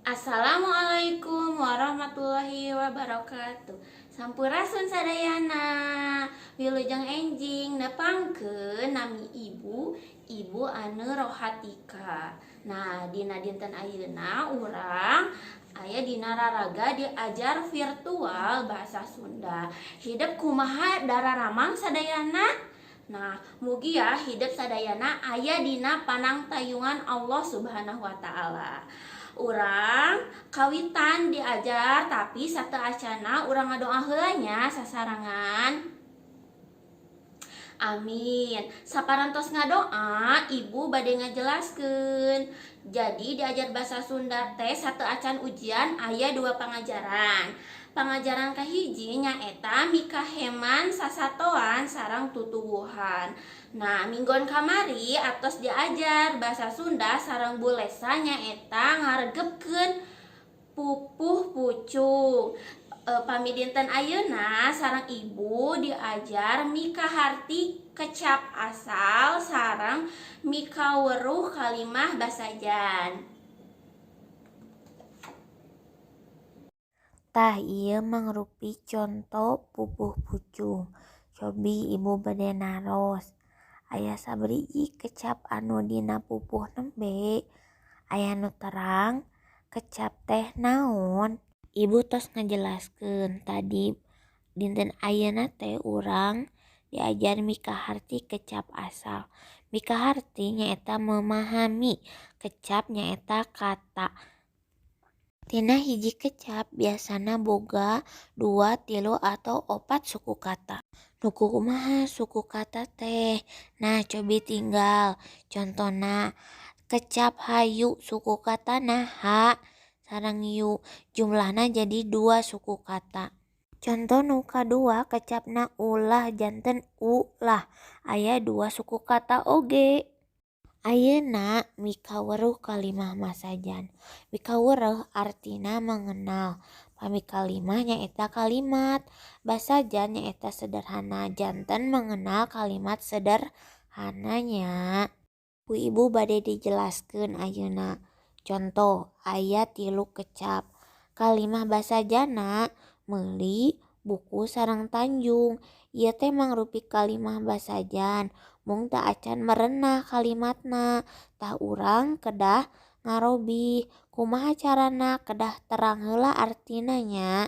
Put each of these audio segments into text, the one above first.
Assalamualaikum warahmatullahi wabarakatuh. Sampurasun sadayana. Wilujeng enjing, nepangkeun nami Ibu, Ibu Ane Rohatika. Nah, dina dinten ayeuna urang aya dina raraga diajar virtual bahasa Sunda. Hidep kumaha dararamang sadayana? Nah, mugia hidep sadayana aya dina panangtayungan Allah Subhanahu wa Ta'ala. Urang kawitan diajar, tapi sateuacana urang ngadoa heula nya sasarangan. Amin. Saparantos ngadoa, Ibu bade ngajelaskeun. Jadi diajar bahasa Sunda teh sateuacan ujian aya dua pangajaran. Pangajaran kahiji nyaeta mikaheman sasatoan sareng tutuwuhan. Nah, minggon kamari atos diajar bahasa Sunda sareng Bu Lesa nyaeta ngaregepkeun pupuh pucung. Pami dinten ayeuna sareng Ibu diajar mikaharti kecap asal sareng mikaweruh kalimah basajan. Tah, ieu mangrupi conto pupuh pucung. Cobi Ibu bade naros, aya sabaraha kecap anu dina pupuh nembe? Aya nu terang kecap teh naon? Ibu tos ngajelaskeun tadi dinten ayeuna teh urang diajar mikaharti kecap asal. Mikaharti nyaeta memahami, kecap nyaeta kata. Tina hiji kecap biasana boga dua, tilu, atau opat suku kata. Nu kumaha suku kata teh? Nah, cobi tinggal contona kecap hayu, suku katana ha sareng yu, jumlahna jadi dua suku kata. Conto nu kadua, kecapna ulah janten u-lah, aya dua suku kata oge. Ayeuna mikaweruh kalimah masajan. Mikaweruh artina mengenal. Pami kalimah nyaeta kalimat, basajan nyaeta sederhana, janten mengenal kalimat sederhana nya. Ku Ibu bade dijelaskeun ayeuna. Conto aya tilu kecap. Kalimah basajana meuli, buku sareng Tanjung. Ieu teh mangrupi kalimah basajan mung teu acan merenah kalimatna. Tah, urang kedah ngarobih. Kumaha carana? Kedah terang heula artina nya.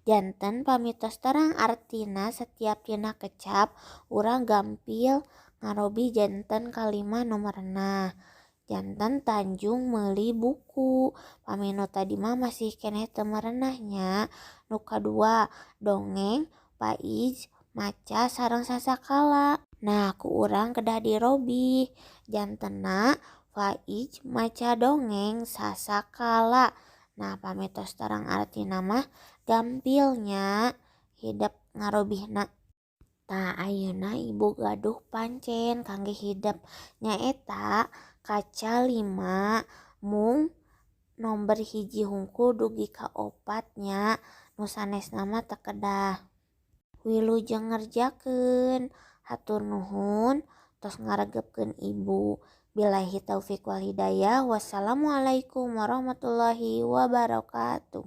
Janten pami tos terang artina setiap tina kecap, urang gampil ngarobih janten kalimah nu merenah. Janten Tanjung meuli buku. Pami nu tadi mah masih keneh teu merenah nya. Nu kadua, dongeng, Faiz, maca sareng sasakala. Nah, ku urang kedah dirobih jantenna Faiz maca dongeng sasakala. Nah, pami tos terang artina mah gampil nya hidep ngarobihna. Tah, ayeuna Ibu gaduh pancen kangge hidep, nyaeta kaca lima mung nomor hiji hungkul dugi ka opat nya, nu sanesna mah teu kedah. Wilujeng ngerjakeun. Hatur nuhun tos ngaregepkeun Ibu. Billahi taufik wal hidayah. Wassalamualaikum warahmatullahi wabarakatuh.